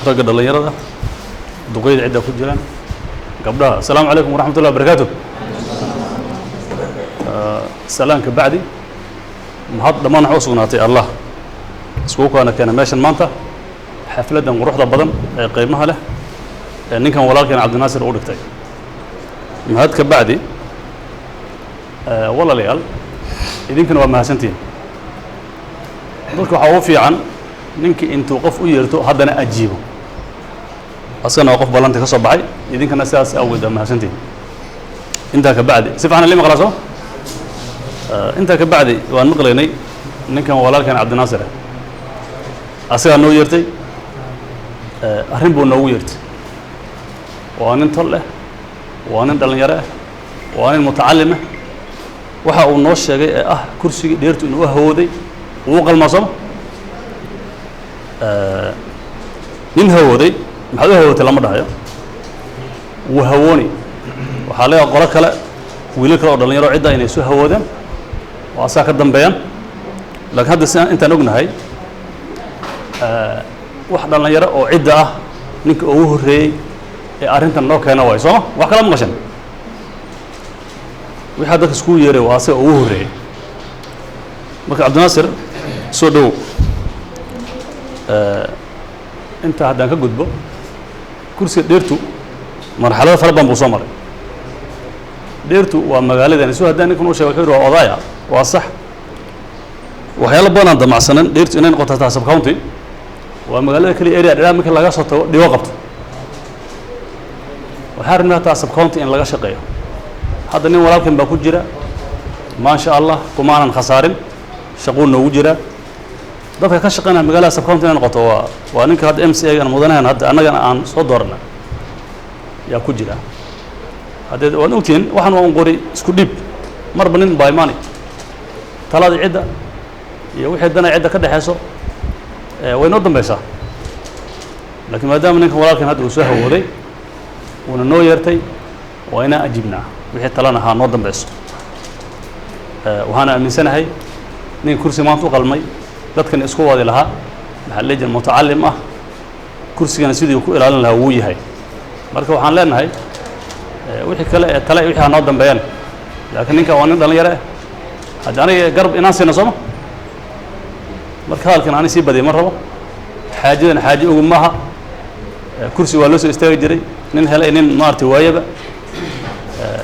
Ragga dhallinyarada, duqeyda, cidda ku jiraan, gabdhaha, asalaamu calaykum waraxmat ullahi wabarakaatu. Salaanka bacdi, mahad dhammaan waxa u sugnaatay Allah iskugu kaana keena meeshan maanta, xafladdan quruxda badan ee qiimaha leh ee ninkan walaalkeen Cabdinaasir u dhigtay. Mahad ka bacdi, walaalayaal, idinkana waa mahadsantihiin. Dadka waxaa ugu fiican ninkii intuu qof u yeerto haddana ajiibo, asagana waa qof ballanta ka soo baxay. Idinkana sidaas awgeed waa mahadsantihiin. Intaa ka bacdi, si fiican li maqlaa soo. Intaa ka bacdi, waan maqlaynay ninkan walaalkan Cabdinaasir ah, asagaa noo yeertay, arrin buu noogu yeertay. Waa nin tol ah, waa nin dhallinyaro ah, waa nin mutacalim ah. Waxa uu noo sheegay ee ah kursigii dheertu inuu u hawooday, wuu u qalmaa sooma? Nin hawooday maxaad u hawootay lama dhahayo, wuu hawooni. Waxaa laga qolo kale, wiilal kale oo dhalinyaro cidda inay soo hawoodeen oo asaga ka dambeeyaan. Laakiin hadda si intaan ognahay, wax dhalinyaro oo cidda ah ninka ugu horreeyey ee arrintan noo keena waay sooma? Wax kala maqashan wixii dadka iskugu yeeray, waa asaga ugu horreeyey. Marka Cabdinaasir, soo dhowow. Intaa haddaan ka gudbo, kursiga dheertu marxalado fara badan buu soo maray. Dheertu waa magaaladan isu haddaan ninkan u shegay, wuxuu yidhi waa odaya, waa sax. Waxyaalo badan aan damacsanan dheertu inay noqoto hataa sub county. Waa magaalada keliya area dheeraad marka laga soo tago dhibo qabto. Waxaan rabnay hataa sub county in laga shaqeeyo. Hadda nin walaalkan baa ku jira, maasha Allah, kumaanan khasaarin, shaquu noogu jiraa. Dadka ka shaqeynaya magaalada sub county inay noqoto waa ninka hadda MCA gan, mudanahan hadda annagana aan soo doorana yaa ku jira. Haddee waad ogtihiin, waxaan waa un qori isku dhiib, marba nin baa imaani. Taladii cidda iyo wixii dana cidda ka dhexeyso way noo dambeysaa. Laakiin maadaama ninkan walaalkan hadda uu soo hawooday, uuna noo yeertay, waa inaan ajibnaa. Wixii talana haa noo dambeyso. Waxaana aaminsanahay nin kursi maanta u qalmay, dadkan isku wadi lahaa, maxaa la jira, mutacalim ah, kursigana sidii uu ku ilaalin lahaa wuu yahay. Marka waxaan leenahay, wixii kale ee tale wixii ha noo dambeeyaan, laakiin ninkan waa nin dhalinyaro ah, haddi aniga garab inaan siino sooma? Marka hadalkan ani sii badiyay ma rabo. Xaajadan xaaje ugu maaha. Kursi waa loo soo istaagi jiray, nin helay, nin maaragtay waayaba.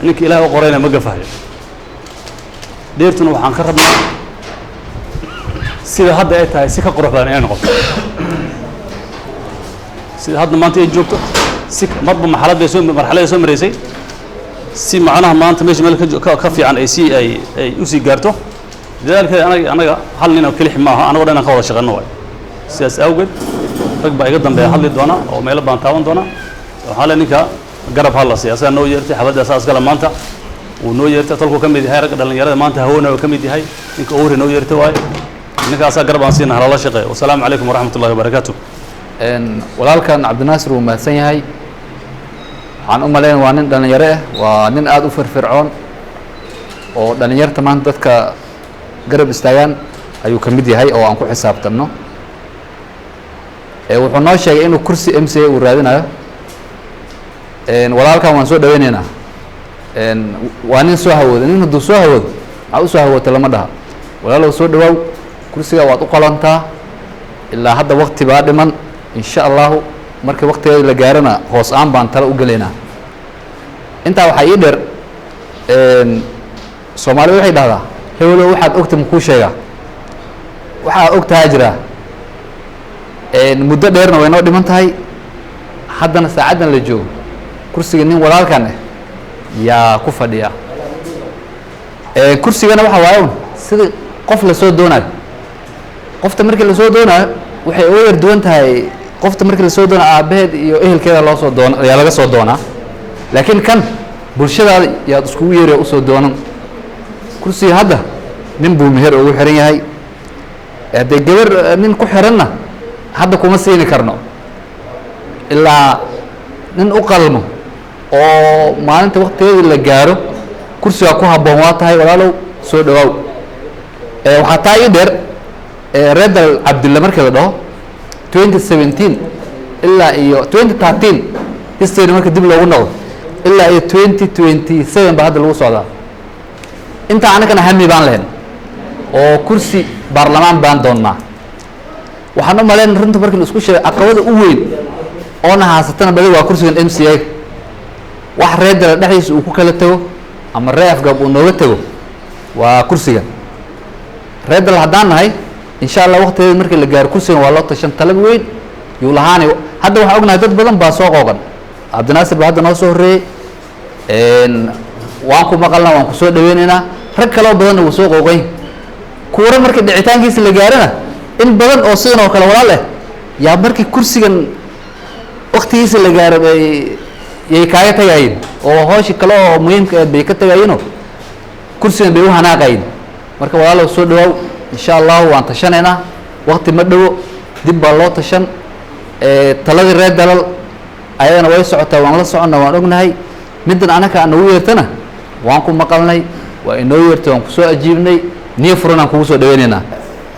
Ninka Ilaah u qorayna ma gafahayo. Dheertuna waxaan ka rabnaa sida hadda ay tahay si ka qurux badan inay noqoto. Sida hadda maanta ay joogto si marba marxalad bay soo marxaladay soo maraysay, si macnaha maanta meesha meel ka fiican ay si ay usii gaarto. Dadaalkeeda anaga hal nin oo kelixi maaha, anagoo dhan inaan ka wada shaqeyno waay. Sidaas awgeed, rag baa iga dambeeya hadli doona oo meelo baan taaban doona. Waxaa le ninka garab ha la siiya, asagaa noo yeertay xabadda saas gala. Maanta wuu noo yeertay, tolkuu ka mid yahay, ragga dhallinyarada maanta hawoona uu ka mid yahay. Ninka ugu horey noo yeertay waaye. Ninkaasaa garab aan siina, halala shaqeeyo. Wasalaamu calaykum waraxmat ullahi wabarakaatu. Walaalkan Cabdinaasir wuu mahadsan yahay. Waxaan u malayn waa nin dhalinyaro ah, waa nin aada u firfircoon oo dhalinyarta maanta dadka garab istaagaan ayuu ka mid yahay oo aan ku xisaabtanno. Wuxuu noo sheegay inuu kursi MCA uu raadinayo. Walaalkan waan soo dhaweyneynaa. Waa nin soo hawooday. Nin hadduu soo hawoodo, maxaa usoo hawoota lama dhaha. Walaalow, soo dhawaaw, kursiga waad u qalantaa. Ilaa hadda wakti baa dhiman. Insha Allahu markii waktigeeda la gaarana, hoos aan baan tala u gelaynaa. Intaa waxaa ii dheer, Soomaalida waxay dhahdaa, hebelow, waxaad ogta makuu sheegaa? Waxaa ogtahaa jiraa. Muddo dheerna way noo dhiman tahay. Haddana saacaddan la joogo, kursiga nin walaalkan ah yaa ku fadhiya. Kursigana waxa waaye un sidii qof lasoo doonayo. Qofta markii lasoo doonayo waxay uga yar duwan tahay, qofta markii lasoo doonayo aabbaheed iyo ehelkeeda loo soo doona ayaa laga soo doonaa, laakiin kan bulshadaada yaad iskugu yeeri usoo doonan. Kursiga hadda nin buu meher ugu xiran yahay. Haddee gabar nin ku xiranna hadda kuma siini karno, ilaa nin u qalmo oo maalinta waktigeedii la gaaro kursigaa ku habboon waa tahay. Walaalow, soo dhawaaw. Waxaa taa ii dheer, reer Dal Cabdille markii la dhaho 2017 Ilaa iyo 2013 history marka dib loogu noqdo, ilaa iyo 2027 ba hadda lagu socdaa. Intaa annagana hami baan lahayn oo kursi baarlamaan baan doonnaa. Waxaan u malayn, runta markii la isku sheegay, caqabada u weyn oona haasatana badi waa kursigan MCA. Wax reer Dala dhexdiisa uu ku kala tago ama reer Afgaab uu nooga tago waa kursiga. Reer Dal haddaan nahay, insha Allah waqtigeeda markii la gaaro kursigan waa loo tashan, talab weyn yuu lahaanay. Hadda waxaan ognahay dad badan baa soo qooqan. Cabdinaasir baa hadda noo soo horreeyey, waan ku maqalnaa, waan ku soo dhaweynaynaa. Rag kaloo badanna wuu soo qooqan. Kuura markii dhicitaankiisa la gaarana, in badan oo sidan oo kale walaal eh yaa markii kursigan waktigiisa la gaaro bay yay kaaga tagayiin oo hooshi kale oo muhiimka aheed bay ka tagayiinoo kursigan bay u hanaaqayin. Marka walaalow, soo dhawaaw. Insha Allahu waan tashanaynaa, wakti ma dhowo, dib baa loo tashan. Taladii reer Dalal ayadana way socotaa, waan la soconnaa, waan ognahay. Middan anaka aan nagu yeertana waan ku maqalnay, waa inoo yeertay, waan kusoo ajiibnay, niyo furan aan kugu soo dhaweynaynaa.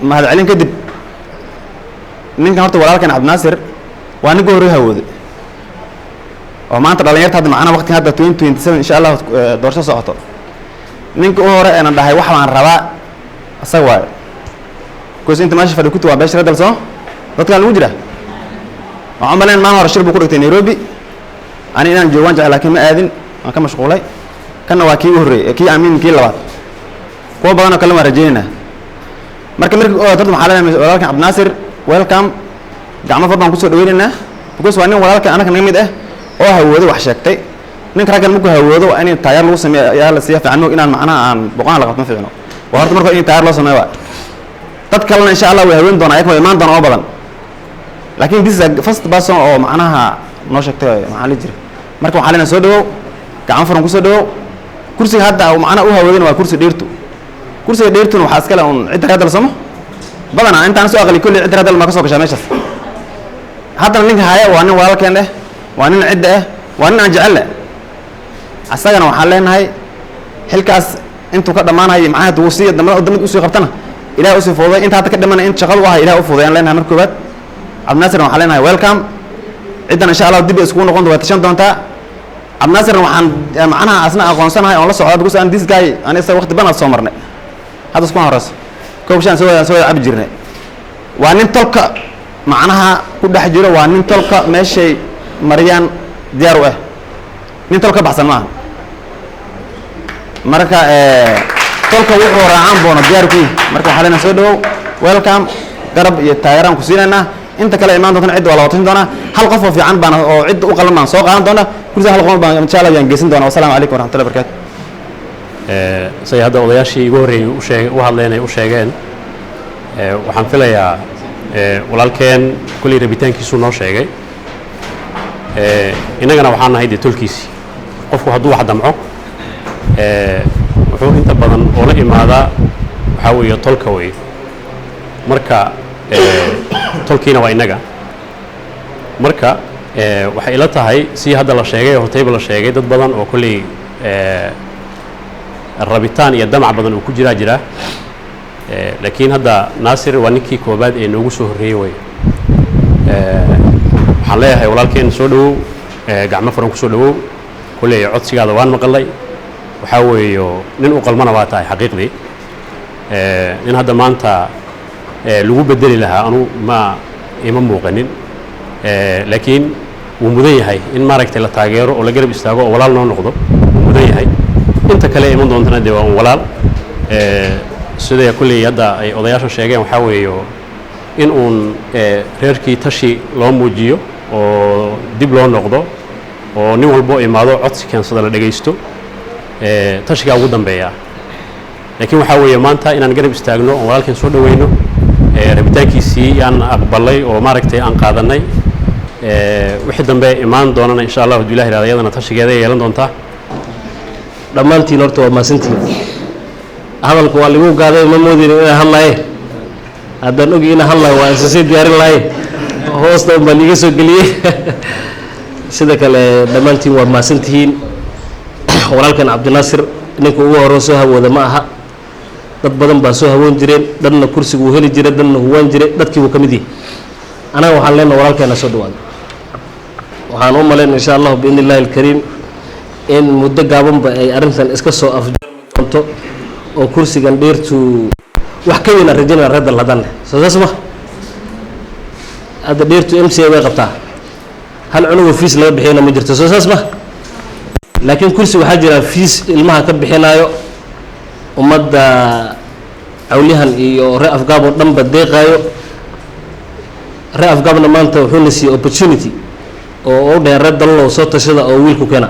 Mahad celin kadib, ninkan horta walaalkan Cabdinaasir waa ninka hore hawooday oo maanta dhalinyarta hadda macnaha waqtigan hadda 2027 insha Allah doorasho socoto, ninka u hore eena dhahay wax baan rabaa isaga waayo, because inta meesha fadhi kuti waa beesha reer Dal soo dadkaan lagu jira. Waxaan umalayn maalin hore shir buu ku dhigtay Nairobi. Ani inaan joogo waan jecel, laakiin ma aadin, waan ka mashquulay. Kanna waa kii u horreeyey, kii amiin, kii labaad, kuwa badan oo kale waan rajaynaynaa. Marka horta waxaa leenahay walaalkan Cabdinaasir, welcome, gacmo far baan kusoo dhaweynaynaa, because waa nin walaalkan anaka naga mid ah oo hawooday, wax sheegtay. Ninka raggan markuu hawoodo waa in taageer lagu sameeyo ayaa la siiya fiican. Moog inaan macnaha aan boqonaha la qabto ma fiicno. Waa horta marka in taageer loo sameeyo. Waa dad kalena insha Allah way haween doonaa, ayaga way imaan doonaa oo badan, laakiin this is a first person oo macnaha noo sheegtay maxaa la jira. Marka waxaa leenahay soo dhawow, gacmo furan kusoo dhawow. Kursiga hadda uu macnaha u hawoodayna waa kursi dheertu. Kursiga dheertuna waxaa iskale un cidda reer Dal sooma badanaa. Intaan soo aqli kulli cidda reer Dal maa ka soo gashaa meeshaas. Haddana ninka haya waa nin walaalkeen eh, waa nin cidda ah, waa nin aan jecel leh. Asagana waxaan leenahay xilkaas intuu ka dhammaanayo macnaha wuu sii damad damad usii qabtana Ilaah usii fududay. Inta hadda ka dhimanay in shaqadu u ahay Ilaah u fududay aan leenahay. Marka koowaad Cabdinaasirna waxaan leenahay welcome. Ciddan insha Allah dib bay iskugu noqon, waa tashan doontaa. Cabdinaasirna waxaan macnaha asna aqoonsanahay oon la socdaa, because aan this guy ani isaga waqti badan soo marnay. Hadda iskuma horeyso koob shaan soo wada cabi jirnay. Waa nin tolka macnaha ku dhex jiro, waa nin tolka meeshay mariyaan diyaar u ah, nin tolka baxsan maaha. Marka tolka wuxuu raacaan boono diyaar ku yihi. Marka waxaa leenahay soo dhawow, welcome, garab iyo taageeraan ku siinaynaa. Inta kale imaan doontana cidda waa la watashin doonaa. Hal qof oo fiican baan oo cidda u qalan baan soo qaadan doonaa. Kursi hal qof baan insha Allah yaan geysan doonaa. Wasalaamu calaykum waraxmatullahi barakatu. Say hadda odayaashii igu horreeyey u sheeg u hadleen ay u sheegeen, waxaan filayaa walaalkeen kolley rabitaankiisuu noo sheegay. Innagana waxaan nahay dee tolkiisii. Qofku hadduu wax damco, wuxuu inta badan oo la imaadaa waxaa weeye tolka weeye. Marka tolkiina waa innaga. Marka waxay ila tahay si hadda la sheegay, hortayba la sheegay, dad badan oo kolley rabitaan iyo damac badan uu ku jiraa jira, laakiin hadda Naasir waa ninkii koobaad ee noogu soo horreeyey wey. Waxaan leeyahay walaalkeen soo dhowow, gacmo furan ku soo dhowow. Kolley codsigaada waan maqalay, waxaa weeyo nin u qalmana waa tahay. Xaqiiqdii nin hadda maanta lagu bedeli lahaa anu ma ima muuqanin, laakiin wuu mudan yahay in maaragtay la taageero oo la garab istaago oo walaal noo noqdo, wuu mudan yahay. Inta kale iman doontana dee waa un walaal. Sida kolley hadda ay odayaasha sheegeen, waxaa weeyo in uun reerkii tashi loo muujiyo oo dib loo noqdo oo nin walbo imaado codsi keensada la dhegaysto, tashigaa ugu dambeeya. Laakiin waxaa weeye maanta inaan garab istaagno oon walaalkeen soo dhoweyno, rabitaankiisii aan aqbalay oo maaragtay aan qaadanay. Wixii dambe imaan doonana insha Allah hadduu Ilah yihahdo iyadana tashigeeda ay yeelan doontaa. Dhammaantiin horta waa mahadsantihiin. Hadalku waa ligu gaaday, ma moodin inaan hadlaye. Haddaan ogi inaan hadlayo waa isa sii diyaarin lahayn, hoosta un baan iga soo geliyey. Sida kale dhammaantiin waa mahadsantihiin. Walaalkan Cabdinaasir ninka ugu hore soo hawooda ma aha. Dad badan baa soo hawoon jireen, dadna kursiga uu heli jiray, dadna huwaan jiray, dadkii buu ka mid yahay. Anaga waxaan leenaha walaalkeena soo dhawaada. Waxaan u malayn, insha Allahu biidni Illahi alkariim, in muddo gaabanba ay arrintan iska soo afjarmi doonto oo kursigan Dheertu wax ka weyn aan rajaynaya reer Dalal haddaan. Soo saas ma hadda Dheertu MCA way qabtaa, hal cunugoo fees laga bixiyana ma jirto. Soo saas ma? Laakiin kursi waxaa jira fees ilmaha ka bixinaayo, ummadda Cawlyahan iyo reer Afgaab oo dhanba deeqaayo. Reer Afgaabna maanta wuxuuna siiyey opportunity oo u dhaheen reer Dalalow, soo tashada oo wiilku keena.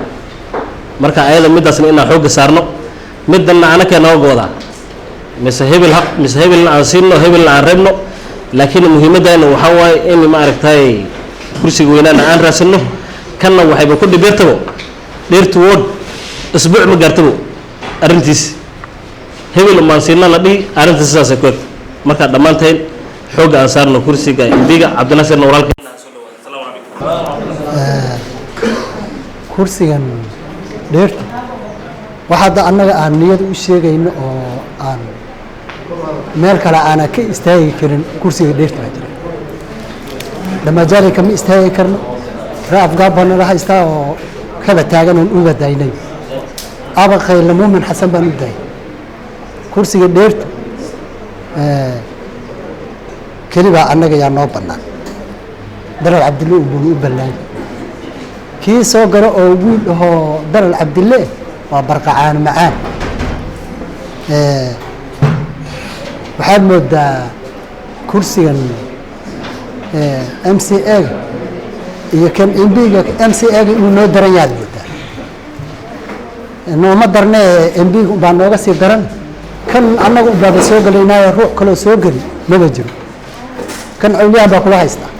Marka ayada midaasna inaan xoogga saarno, middanna anakee naga goodaa, mise hebel haq, mise hebelna aan siino, hebelna aan reebno. Laakiin muhiimaddayna waxaa waaye in, ma aragtay, kursiga weynaana aan raadsanno, kanna waxayba ku dhibeertabo Dheertu ward isbuuc ma gaartabo arrintiis, hebel umaan siina la dhihi. Arrinta sidaasay ku egta. Marka dhammaanteen xoogga aan saarno kursiga MP-ga Cabdinaasirna walaalkeena. Kursigan Dheerta wax hadda annaga aan niyad u sheegayno oo aan meel kale aanan ka istaagi karin, kursiga Dheerta baa jira. Dhamajaali kama istaagi karno, ree Afgaab baa nala haystaa oo kaba taagan oon uga daynay. Abaqayle Muumin Xasan baan u daayay. Kursiga Dheerta kelibaa annaga yaa noo bannaan. Dalal Cabdille unbuuna u ballaanyay. Kii soo galo oo wiil ahoo Dalal Cabdille waa barqacaan macaan. Waxaad moodaa kursigan MCA iyo kan MP-ga, MCA-ga inuu noo daran yahaad moodaa. Nooma darne, MP-ga ubaa nooga sii daran. Kan annaga ubaaba soo gelaynaayo, ruux kaloo soo geli maba jiro. Kan Cawliyahan baa kula haystaa.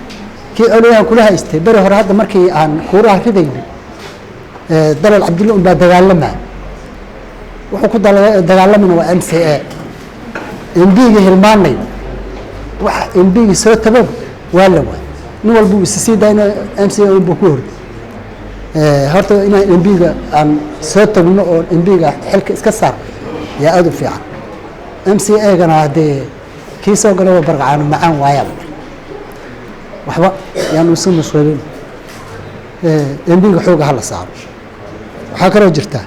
Kii Cawliyahan kula haystay beri hore, hadda markii aan kuuraha ridaynay, Dalal Cabdille unbaa dagaalamaya. Wuxuu ku dagaalamana waa MCA. MP-ga hilmaanay, wax MP-ga soo tababa waa la waay. Nin walba uu isi sii dayna, MCA unbuu ku horday. Horta inaan MP-ga aan soo tagno oo MP-ga xilka iska saarno yaa aada u fiican. MCA-gana haddee kii soo gala waa barqacaano macaan waayaba, waxba yaan isu mashquulin. MP-ga xooga hala saaro. Waxaa kaloo jirta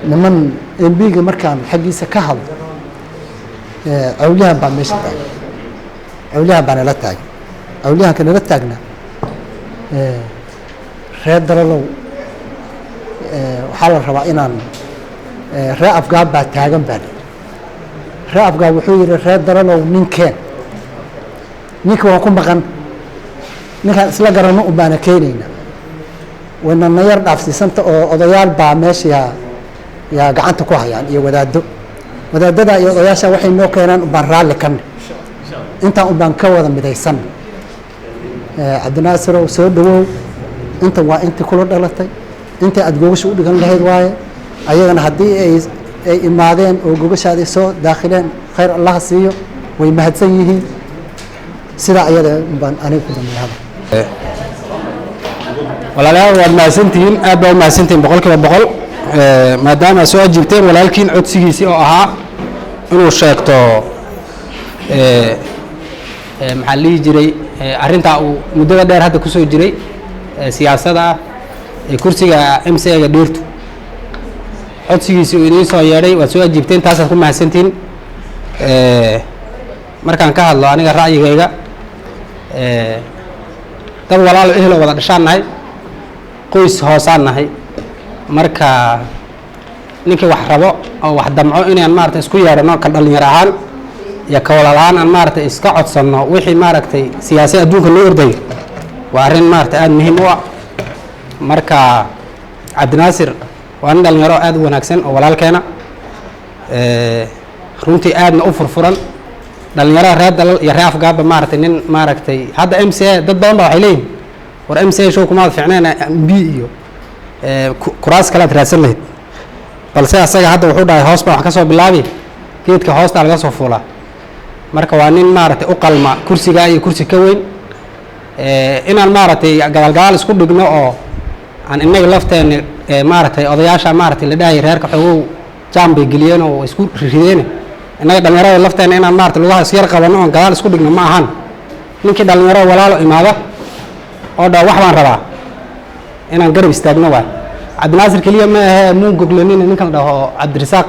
niman MP-ga markaan xaggiisa ka hadlo, Cawliyahan baa meesha taagan, Cawliyahan baa nala taagan. Cawliyahanka nala taagna, reer Dalalow, waxaa la rabaa inaan reer Afgaab baa taagan baa lihi. Reer Afgaab wuxuu yihi, reer Dalalow, ninkeen ninka waan ku maqan, ninkaan isla garanno un baana keenayna. Wayna nayar dhaafsiisanta oo odayaal baa meesha yaa gacanta ku hayaan iyo wadaaddo. Wadaadada iyo odayaasha waxay noo keenaan un baan raalli kanne, intaan un baan ka wada midaysanna. Cabdinaasirow, soo dhawow. Intan waa intii kula dhalatay, intii aada gogasha u dhigan lahayd waaye. Ayagana haddii ay imaadeen oo gogashaadii soo daakhileen, khayr Allaha siiyo, way mahadsan yihiin. Sidaa ayada baan aniga ku dambeeya hadal. Walaalayaal, waad mahadsantihiin, aad baa u mahadsantihiin 100%, maadaama aad soo ajiibteen walaalkiin codsigiisii oo ahaa inuu sheegto, maxaa la dhihi jiray, arrintaa uu muddada dheer hadda kusoo jiray siyaasadda ah ee kursiga MCA-ga Dheertu. Codsigiisii uu idiin soo yeedhay waad soo ajiibteen, taasaad ku mahadsantihiin. Markaan ka hadlo aniga ra'yigayga, dad walaalo ehelo wada dhashaan nahay, qoys hoosaan nahay. Marka ninkii wax rabo oo wax damco, inaan maaragtay isku yeedhano ka dhalinyaro ahaan iyo ka walaal ahaan, aan maaragtay iska codsanno wixii maaragtay siyaasad adduunka loo ordayo, waa arrin maaragtay aada muhiim u ah. Marka Cabdinaasir waa nin dhalinyaro aada u wanaagsan oo walaalkeena, runtii aadna u furfuran. Dhalinyarada reer Dalal iyo reer Afgaabba maaragtay nin maaragtay hadda MCA, dad badan ba waxay leeyihin, war MCA show kumaad fiicneen, MP iyo kuraas kale aad raadsan lahayd. Balse asaga hadda wuxuu dhahay, hoos baan wax ka soo bilaabi, geedka hoostaa laga soo fuulaa. Marka waa nin maaragtay u qalma kursigaa iyo kursi ka weyn. Inaan maaragtay gadaal gadaal isku dhigno oo aan innaga lafteena maaragtay odayaasha maaragtay la dhahayay reerka xoogow jaam bay geliyeen oo isku rideen, innaga dhalinyarada lafteena inaan maaragtay lugaha isyar qabanno oon gadaal isku dhigno ma ahan. Ninkii dhalinyaro walaalo imaada Oo dhaa wax baan rabaa inaan garab istaagno. Waay, Cabdinaasir keliya ma ahee, muu goglanin. Ninka la dhaho Cabdirasaaq,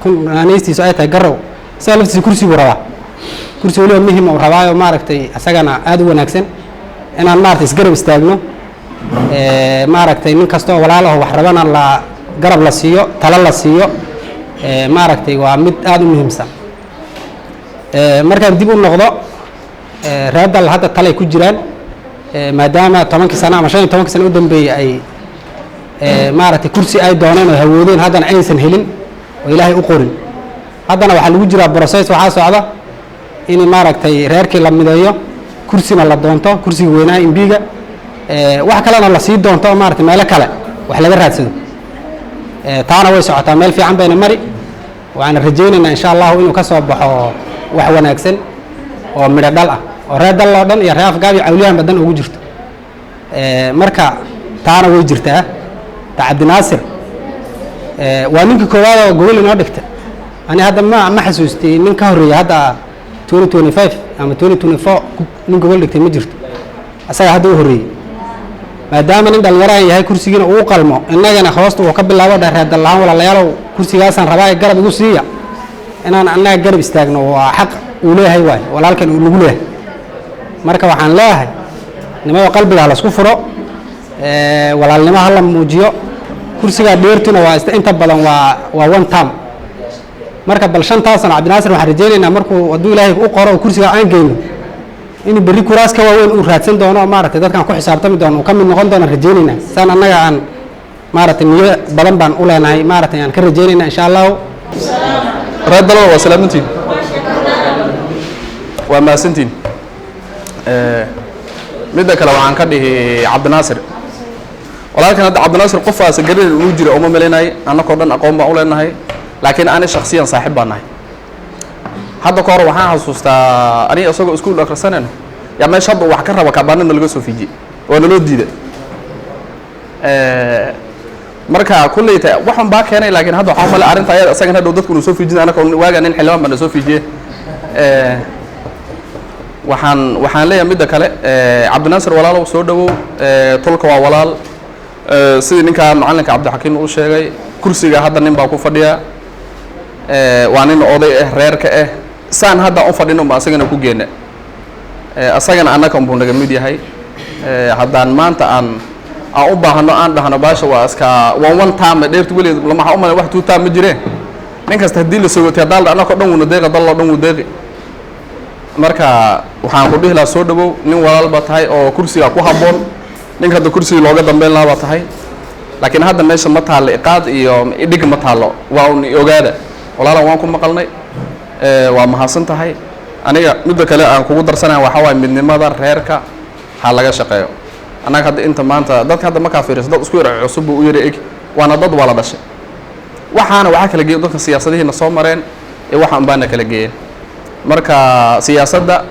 naanaystiisu ay tahay Garow, isaga laftiisa kursi buu rabaa, kursi weliba muhim uu rabaayo, maaragtay, isagana aada u wanaagsan inaan, maaragtay, isgarab istaagno. Maaragtay, nin kasta oo walaalaho wax rabana la garab la siiyo, talo la siiyo, maaragtay, waa mid aada u muhiimsan. Markaan dib u noqdo, reer Dal hadda talay ku jiraan, maadaama 10kii sano ama 15kii sano u dambeeyey ay, maaragtay, kursi ay dooneen oo hawoodeen, haddana aysan helin oo Ilaahay u qorin. Haddana waxaa lagu jiraa process, waxaa socda in, maaragtay, reerkii la mideeyo, kursina la doonto, kursiga weynaa MP-ga, wax kalena la sii doonto oo, maaragtay, meelo kale wax laga raadsado. Taana way socotaa, meel fiican bayna mari. Waxaana rajaynaynaa, insha Allahu, inuu ka soo baxo wax wanaagsan oo midho dhal ah oo reer Dal oo dhan iyo reer Afgaab iyo Cawliyahanba dan ugu jirto. Marka taana way jirtaa. Ta Cabdinaasir waa ninkii koowaad oo gogol inoo dhigta. Ani hadda ma xasuustay nin ka horreeyay. Hadda 2025 ama 2024 nin gogol dhigtay ma jirto, asaga hadda u horreeyey. Maadaama nin dhallinyarahan yahay, kursigiina uu qalmo, innagana hoosta uu ka bilaabo, dheh reer Dal lahaan, "Walaalayaalow, kursigaasaan rabaa ee garab igu siiya," inaan annaga garab istaagno waa xaq uu leeyahay, waay walaalkan uu nagu leeyahay. Marka waxaan leeyahay, nimada, qalbiga ha lasku furo, walaalnimo ha la muujiyo. Kursigaa dheertuna waa inta badan waa one term. Marka bal 5-taa sano Cabdinaasir waxaan rajaynaynaa, markuu hadduu Ilaahay u qoro oo kursigaa aan geyno, inuu berri kuraas ka waaweyn uu raadsan doono oo, maaragtay, dadkaan ku xisaabtami doono uu ka mid noqon doono rajaynaynaa. Saan annaga aan, maaragtay, niyo badan baan u leenahay, maaragtay, aan ka rajaynaynaa, insha Allahu. Reer Dalal, waa salaamantiin, waa mahadsantiin. Midda kale waxaan ka dhihi Cabdinaasir walaalkan. Hadda Cabdinaasir qofaas garin uu jira uma malinay, annakoo dhan aqoon baan u leenahay, laakiin ani shaksiyan saaxiib baan nahay. Hadda ka hor waxaan xasuustaa aniga isagoo iskuul akhrisanayno yaa meesha hadda wax ka raba kabaanina laga soo fiijiyey oo naloo diiday. Marka kulleyta waxun baa keenay, laakiin hadda waxaa umale arrinta ayada isagan hadhow dadku inu soo fiijin. Anaka waaga nin xildhibaan baa na soo fiijiyey. Waxaan leeyahay midda kale, Cabdinaasir walaalow, soo dhowow. Tolka waa walaal. Sidii ninka macallinka Cabdixakiim uu sheegay, kursiga hadda nin baa ku fadhiya, waa nin oday ah, reerka ah. Saan hadda u fadhino ba asagana ku geena, asagana annaka unbuu naga mid yahay. Haddaan maanta aan u baahano aan dhahno baasha waa iska one one time dheerta weligeed lama, waxaa u malay wax two time ma jireen. Nin kasta haddii la sogotay haddaan la annaka o dhan wuuna deeqi, dal oo dhan wuu deeqi. Marka waxaan ku dhihi lahaa, soo dhowow, nin walaal baa tahay oo kursiga ku habboon, ninka hadda kursiga looga dambeyn lahaa baa tahay. Laakiin hadda meesha ma taallo iqaad iyo idhig, ma taallo, waa un ogaada walaalan, waan ku maqalnay, waa mahadsan tahay. Aniga midda kale aan kugu darsanaya waxaa waaye midnimada reerka ha laga shaqeeyo. Annaga hadda inta maanta dadka hadda markaa fiiriso, dad isku yar cusub buu u yara eg, waana dad wala dhashay. Waxaana waxaa kala geeyay dadka siyaasadihiina soo mareen ee waxaan baana kala geeyeen. Marka siyaasadda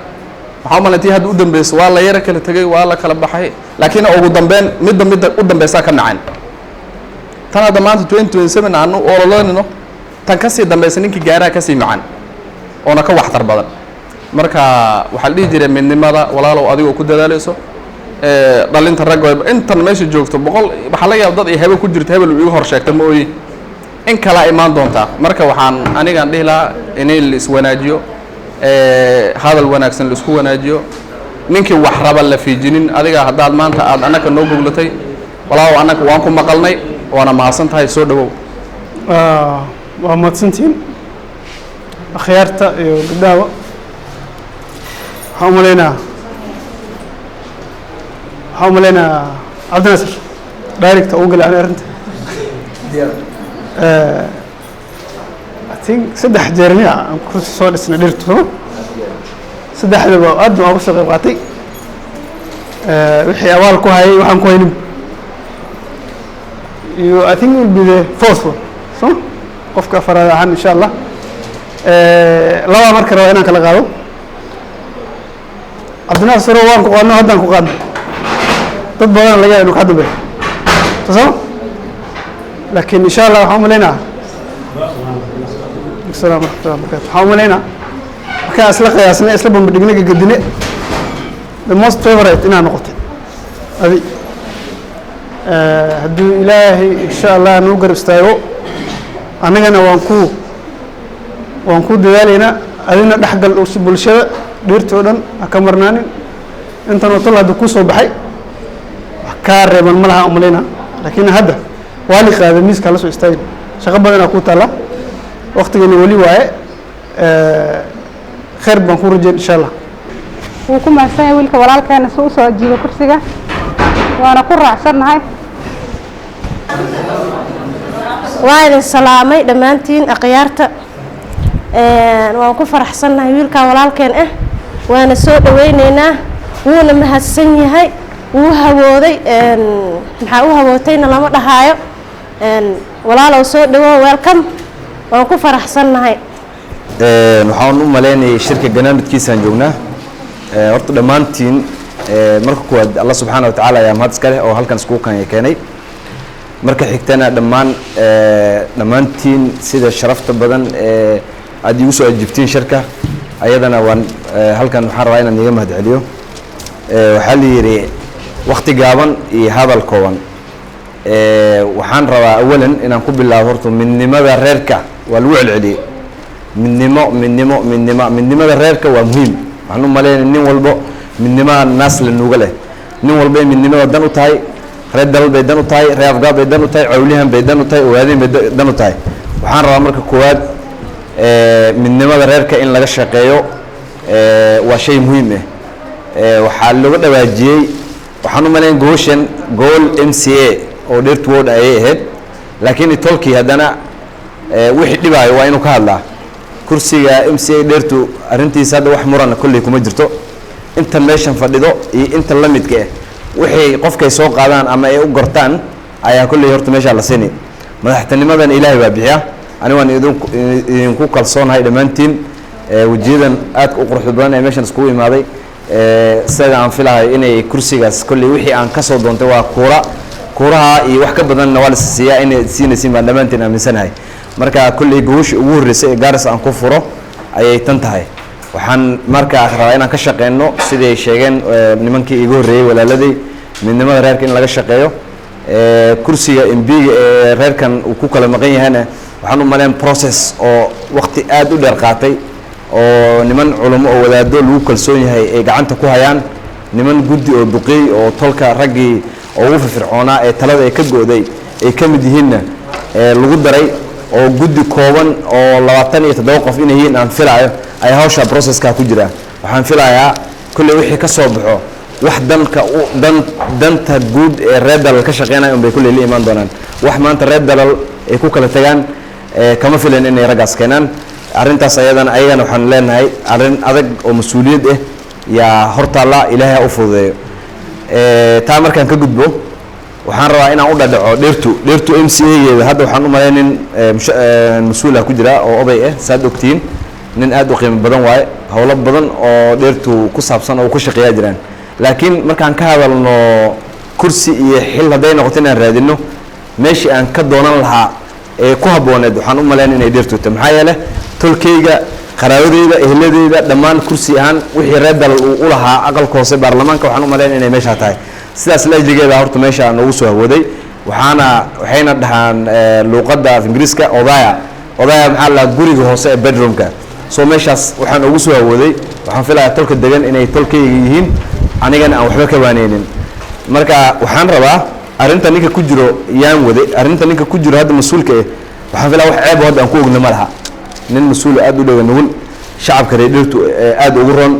waxaa u malantii hadda u dambeysa waa la yara kala tegey, waa la kala baxay, laakiin ugu dambeyn midda u dambeysaa ka macaan. Tan hadda maanta 2027 aanu ololeynayno, tan kasii dambeysa ninkii gaaraa kasii macaan oona ka waxtar badan. Marka waxaa la dhihi jiray midnimada, walaalow, adigoo ku dadaalayso dhalinta ragga intan meesha joogto 100, waxaa laga yaaba dad ay hebel ku jirto, hebel uu iga hor sheegta ma ooyi, in kalaa imaan doontaa. Marka waxaan anigaan dhihi lahaa inay la iswanaajiyo, hadal wanaagsan la isku wanaajiyo, ninkii wax raba la fiijinin. Adiga haddaad maanta aad annaka noo goglatay, walaalow, annaka waan ku maqalnay, waana mahadsan tahay, soo dhowow. Waa mahadsantihiin akhyaarta iyo gabdhahaba. Waxaan u maleynayaa Cabdinaasir directa ugu galay ani arrinta. I think saddex jeer miya aan ku soo dhisnay dhirtu, soo saddexdaba aad baan uga soo qayb qaatay. Wixii abaal ku hayay waxaan ku haynin iyo I think will be the fourth one, so qofka afaraad ahaan, insha Allah. Labaa marka rabaa inaan kala qaado. Cabdinaasir, waan ku qaadno, haddaan ku qaadno, dad badan laga yaaba inuu kaa dambeeyo, soo sama, laakiin insha Allah waxaan umalaynaa, asalaam waraxmatullahi wabarakatu, waxaan umalaynaa markaan isla qiyaasnay, isla bambadhigne, gagadine, The most favorite inaad noqotay adi. Hadduu Ilaahay insha Allah nuu garab istaago, annagana waan ku dadaalaynaa. Adina dhexgal bulshada dhirta oo dhan ha ka marnaanin. Intan oo tol hadda kuu soo baxay, wax kaa reeban ma laha umalaynaa, laakiin hadda waa li qaaday, miiskaa la soo istaagin. Shaqo badanaa kuu taalla, waktigana weli waaye. Khayr baan ku rajeyn insha Allah. Wuu ku mahadsan yahay wiilka walaalkeena si usoo ajiibo kursiga, waana ku raacsannahay. Waa idin salaamay dhammaantiin akhyaarta. Waan ku faraxsannahay wiilkaa walaalkeen ah, waana soo dhaweyneynaa, wuuna mahadsan yahay. Wuu hawooday, maxaa u hawootayna lama dhahaayo. Walaalow, soo dhawow, welcome, waan ku faraxsannahay. Waxaan u malaynayay shirka ganaamidkiisaan joognaa. Horta dhammaantiin, marka kuwaad Allah subxaana wa tacaala ayaa mahad iska leh oo halkan iskugu kan keenay. Marka xigtana, dhammaantiin sida sharafta badan ee aada iigu soo ajiibtiin shirka ayadana waan halkan waxaan rabaa inaan iiga mahad celiyo. Waxaa la yidhi wakti gaaban iyo hadal kooban. Waxaan rabaa awalan inaan ku bilaabo horta midnimada reerka. Waa lagu celceliyey midnimo, midnimo, midnimo. Midnimada reerka waa muhiim. Waxaan u malaynaya nin walbo midnimada naas la nuuga leh, nin walba midnimada dan u tahay. Reer Dalal bay dan u tahay, reer Afgaab bay dan u tahay, Cawlihan bay dan u tahay, Ogaadeen bay dan u tahay. Waxaan rabaa marka koowaad midnimada reerka in laga shaqeeyo, waa shay muhiim ah. Waxaa looga dhawaajiyey, waxaan u malayn gooshan gool MCA oo Dhirtu ward ayay ahayd, laakiin tolkii haddana wixii dhibaayo waa inuu ka hadlaa. Kursiga MCA Dheertu arrintiisa hadda wax murana kolley kuma jirto. Inta meeshan fadhido iyo inta la midka ah, wixii qofkay soo qaadaan ama ay u gortaan ayaa kolley horta meeshaa la siinay. Madaxtinimadan Ilaahay baa bixiya. Ani waan idinku kalsoonahay dhammaantiin. Wejiyadan aadka u quruxda badan ee meeshan iskugu imaaday, sida aan filahay inay kursigaas kolley wixii aan kasoo doontay waa kuura kuuraha iyo wax ka badanna waa la siiyaa, inay siinaysiin baan dhammaantiin aaminsanahay. Marka kolley gogosha ugu horreysay ee Gaaris aan ku furo ayay tan tahay. Waxaan markaa rabaa inaan ka shaqeyno siday sheegeen nimankii iiga horreeyey, walaaladay, midnimada reerka in laga shaqeeyo. Kursiga MP-ga ee reerkan uu ku kala maqan yahayna, waxaan u maleyn process oo waqti aad u dheer qaatay oo niman culamo oo wadaado lagu kalsoon yahay ay gacanta ku hayaan, niman guddi oo duqeey oo tolka raggii ugu firfircoonaa ee talada ay ka go'day ay ka mid yihiinna lagu daray, oo guddi kooban oo 27 qof inay yihiin aan filaayo ay hawsha processka ku jira. Waxaan filayaa kolley wixii ka soo baxo wax danka u dan danta guud ee reer Dalal ka shaqeynaya un bay kolley la imaan doonaan. Wax maanta reer Dalal ay ku kala tagaan kama filan inay raggaas keenaan arrintaas ayadana. Ayagana waxaan leenahay arrin adag oo mas-uuliyad ah yaa hortaalla, Ilaahay ha u fududeeyo. Taa markaan ka gudbo, waxaan rabaa inaan u dhadhaco Dheertu. Dheertu MCA geeda hadda waxaan u malayn nin mas-uula ku jira oo oday ah, saad ogtihiin, nin aad u qiimo badan waaye. Howlo badan oo Dheertu ku saabsan oo ku shaqeeyaa jiraan, laakiin markaan ka hadalno kursi iyo xil hadday noqoto inaan raadino, meeshii aan ka doonan lahaa ee ku habbooneed waxaan u malayn inay Dheertu tahay. Maxaa yeele tolkeyga, qaraabadeyda, ehladeyda dhammaan kursi ahaan wixii reer Dalal uu u lahaa aqalka hoose baarlamaanka, waxaan u malayn inay meeshaa tahay. Sidaas la ajligeeda horta meesha noogu soo hawooday. Waxayna dhahaan luuqadda af Ingiriiska odaya. Odaya maxaa la guriga hoose ee bedroomka. So meeshaas waxaan ugu soo hawooday, waxaan filayaa tolka degan inay tolkayga yihiin, anigana aan waxba ka waaneynin. Marka waxaan rabaa arrinta ninka ku jiro yaan waday, arrinta ninka ku jiro hadda mas-uulka eh, waxaan filaya wax ceeb oo hadda aan ku ogna ma laha. Nin mas-uul aad u dhega nugul, shacabka reer Dhirtu aad ugu ron,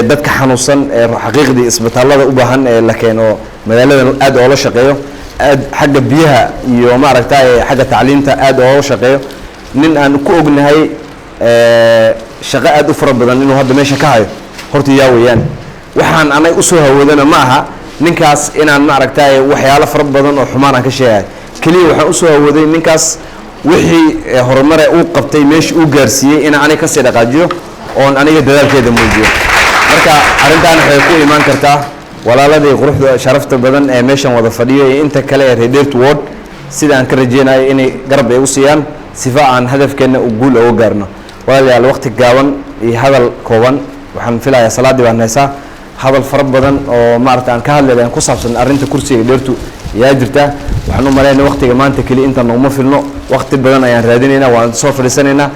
dadka xanuunsan ee xaqiiqdii isbitaallada u baahan ee la keeno magaaladan aad oola shaqeeyo, aad xagga biyaha iyo maaragtay xagga tacliinta aad oola shaqeeyo, nin aan ku ognahay shaqo aad u fara badan inuu hadda meesha ka hayo horta yaa weeyaan. Waxaan anay usoo hawoodana ma aha ninkaas inaan maaragtay waxyaalo fara badan oo xumaan aan ka sheegahay. Keliya waxaan usoo hawooday ninkaas wixii horumare uu qabtay, meeshii uu gaarsiiyey, inaan aniga kasii dhaqaajiyo oon aniga dadaalkeeda muujiyo. Marka arrintaan waxay ku imaan kartaa walaaladii quruxda sharafta badan ee meeshan wada fadhiyo iyo inta kale ee reer Dheertu ward, sida aan ka rajeynayo inay garab ay u siiyaan sifa aan hadafkeenna u guul uga gaarno. Walaalayaal, waqti gaaban iyo hadal kooban, waxaan filayaa salaaddii baan haysaa. Hadal fara badan oo maarata aan ka hadlay aan ku saabsan arrinta kursiga dheertu yaa jirta. Waxaan u malaynaya waqtiga maanta keliya intaan noguma filno, waqti badan ayaan raadinaynaa, waan soo fadhiisanaynaa.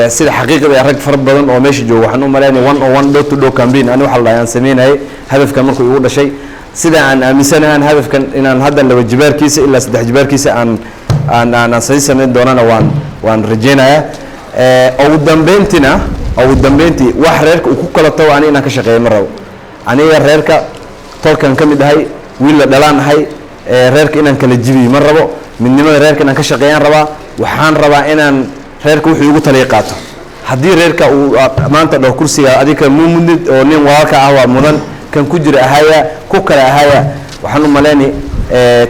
Sida xaqiiqda ee rag fara badan oo meesha jooga, waxaan u malaynaya one on one, door to door campaign ani waxa la dhahay aan sameynayay. Hadafkan markuu igu dhashay, sida aan aaminsanahay hadafkan inaan hadda laba jibaarkiisa ilaa saddex jibaarkiisa aan sii samayn doonana waan rajeynayaa. Ugu dambeyntii, wax reerka uu ku kala tago ani inaan ka shaqeeyo ma rabo. Aniga reerka tolkan ka mid ahay, wiil la dhalaan ahay. Reerka inaan kala jibiyo ma rabo, midnimada reerka inaan ka shaqeeyaan rabaa. Waxaan rabaa inaan reerka wuxuu igu taliya qaato. Haddii reerka uu maanta dhaho kursiga adika muu mudnid oo nin walaalka ah waa mudan, kan ku jira ahaya, ku kale ahaya, waxaan u maleyni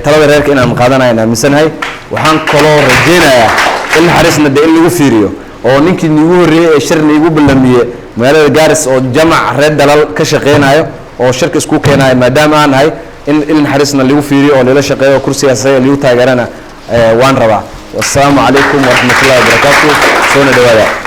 talada reerka inaan qaadanaya aaminsanahay. Waxaan kaloo rajeynayaa in naxariisna de in lagu fiiriyo oo ninkii niigu horreeyey ee shir niigu ballamiyey magaalada Gaaris oo jamac reer Dalal ka shaqeynayo oo shirka isku keenayo, maadaama aan nahay in naxariisna lagu fiiriyo oo lala shaqeeyo oo kursigaas asaga lagu taageerana waan rabaa. Wassalaamu calaykum waraxmatullahi wabarakaatu. Soona dhawaada.